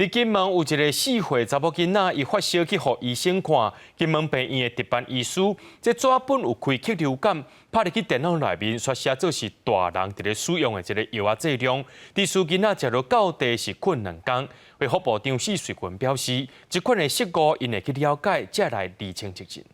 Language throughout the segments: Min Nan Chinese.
佇金門有一个4歲查某囡仔，伊發燒去予醫生看，金門病院的值班醫師，這紙本有開克流感，拍入去電腦內面，煞寫做是大人佇咧使用的這个藥仔劑量。致使囡仔食落到底是睏兩工。衛福部長施瑞群表示，這款的失誤，𪜶會去了解，才來釐清責任。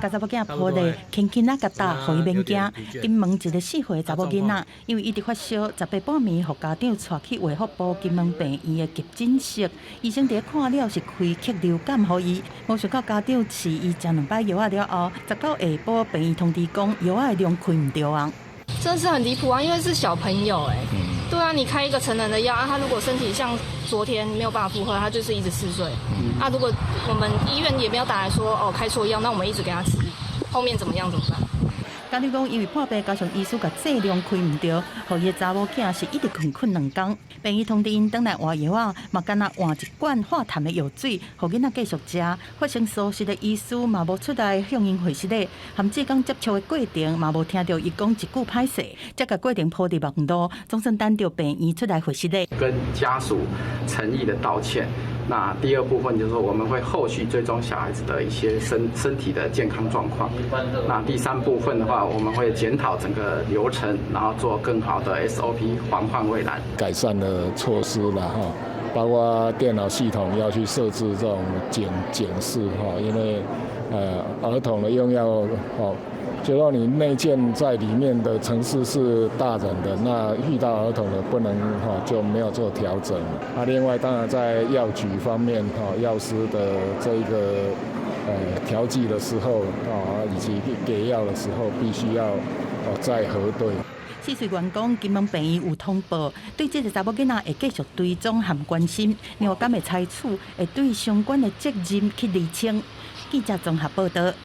共查某囝抱咧，輕輕仔共搭，予伊免驚。金門一个4歲查某囡仔，因為伊直發燒，18半暝予家長帶去衛福部金門病院的急診室。醫生佇咧看了是開克流感予伊，無想到家長試伊食兩擺藥仔了後，19下晡病院通知講藥仔的量開毋著啊。真的是很離譜啊！因為是小朋友哎，對啊，你開一個成人的藥啊，他如果身體像昨天沒有辦法負荷，他就是一直嗜睡。啊，如果我們醫院也沒有打來說哦開錯藥，那我們一直給他吃，後面怎麼樣怎麼辦？家長講，因為破病加上醫師共劑量開毋著，予伊的查某囝是一直睏睏兩工。病院通知𪜶轉來換藥仔，嘛干焦換一罐化痰的藥水，予囡仔繼續食。發生疏失的醫師嘛無出來向𪜶回釋咧，含志剛接觸的過程嘛無聽著伊講一句歹勢，這个過程鋪佇網路，總算等著病院出來回釋咧。跟家屬誠意的道歉。那第二部分就是說，我們會後續追蹤小孩子的一些身體的健康狀況。那第三部分的話，我們會檢討整個流程，然後做更好的 SOP，防患未然。改善的措施了哈，包括電腦系統要去設置這種警示哈，因為兒童的用藥哦，就說你內建在裡面的程式是大人的，那遇到兒童的不能哈就沒有做調整。那另外當然在藥局方面哈，藥師的這一個調劑的時候啊，以及給藥的時候，必須要哦再核對。施瑞元講，金門病院有通報，對這个查某囡仔會繼續追蹤和關心，另外敢會採取會對相關的責任去釐清。記者綜合報道。